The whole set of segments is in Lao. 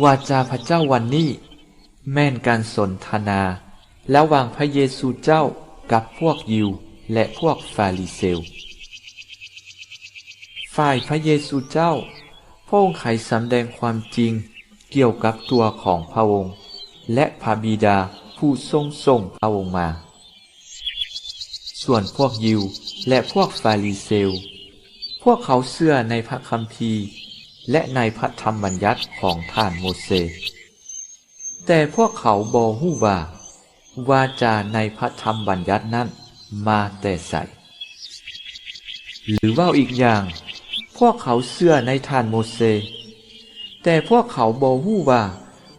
ວາຈາພະເຈົ້າວັນນີ້ ແມ່ນການສົນທະນາລະຫວ່າງພະເຢຊູເຈົ້າກັບພວກຢິວ ແລະ ພວກຟາຣິເຊວ. ຝ່າຍພະເຢຊູເຈົ້າ, ພະອົງໄຂສຳແດງຄວາມຈິງກ່ຽວກັບຕົວຂອງພະອົງ ແລະ ພະບິດາຜູ້ຊົງສົ່ງພະອົງມາ. ສ່ວນພວກຢິວ ແລະ ພວກຟາຣິເຊວ, ພວກເຂົາເຊື່ອໃນພະຄຳພີ ແລະ ໃນພະທຳບັນຍັດຂອງທ່ານໂມເຊ, ແຕ່ພວກເຂົາບໍ່ຮູ້ວ່າ ວາຈາໃນພະທຳບັນຍັດນັ້ນມາແຕ່ໃສ. ຫຼືເວົ້າອີກຢ່າງ, ພວກເຂົາເຊື່ອໃນທ່ານໂມເຊ, ແຕ່ພວກເຂົາບໍ່ຮູ້ວ່າ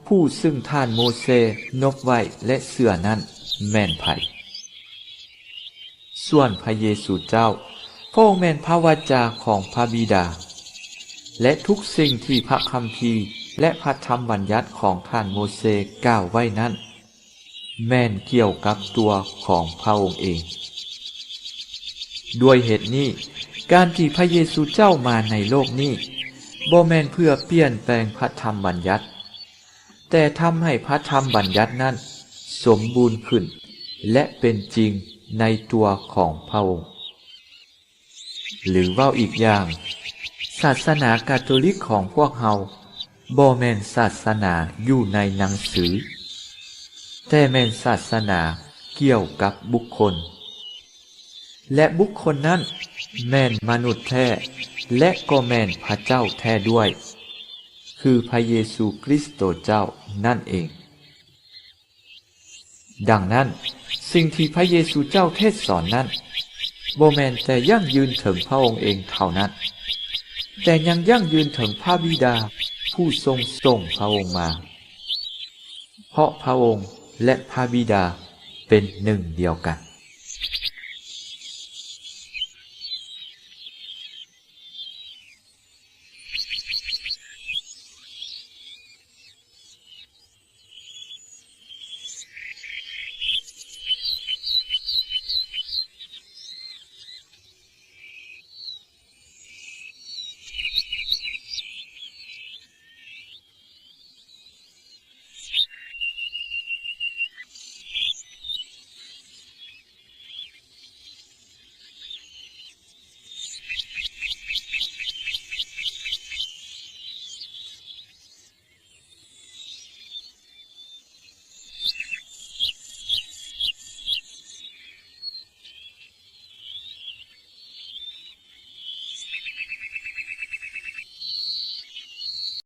ຜູ້ຊຶ່ງທ່ານໂມເຊນົບໄວ້ ແລະ ເຊື່ອນັ້ນແມ່ນໃຜ. ສ່ວນພະເຢຊູເຈົ້າ, ພະອົງແມ່ນພະວາຈາຂອງພະບິດາ, ແລະ ທຸກສິ່ງທີ່ພະຄຳພີ ແລະ ພະທຳບັນຍັດຂອງທ່ານໂມເຊກ່າວໄວ້ນັ້ນ ແມ່ນກ່ຽວກັບຕົວຂອງພະອົງເອງ. ດ້ວຍເຫດນີ້, ການທີ່ພະເຢຊູເຈົ້າມາໃນໂລກນີ້ ບໍ່ແມ່ນເພື່ອປ່ຽນແປງພະທຳບັນຍັດ, ແຕ່ທຳໃຫ້ພະທຳບັນຍັດນັ້ນສົມບູນຂຶ້ນ ແລະ ເປັນຈິງໃນຕົວຂອງພະອົງ. ຫຼືເວົ້າອີກຢ່າງ, ສາສະໜາກາໂຕລິກຂອງພວກເຮົາບໍ່ແມ່ນສາສະໜາຢູ່ໃນໜັງສື, ແຕ່ແມ່ນສາສະໜາກ່ຽວກັບບຸກຄົນ, ແລະ ບຸກຄົນນັ້ນແມ່ນມະນຸດແທ້ ແລະ ກໍແມ່ນພະເຈົ້າແທ້ດ້ວຍ, ຄືພະເຢຊູຄຣິສໂຕເຈົ້ານັ້ນເອງ. ດັ່ງນັ້ນ, ສິ່ງທີ່ພະເຢຊູເຈົ້າເທດສອນນັ້ນ ບໍ່ແມ່ນແຕ່ຢັ້ງຢືນເຖິງພະອົງເອງເທົ່ານັ້ນ, ແຕ່ຍັງຢັ້ງຢືນເຖິງພະບິດາຜູ້ຊົງສົ່ງພະອົງມາ, ເພາະພະອົງ ແລະ ພະບິດາເປັນໜຶ່ງດຽວກັນ.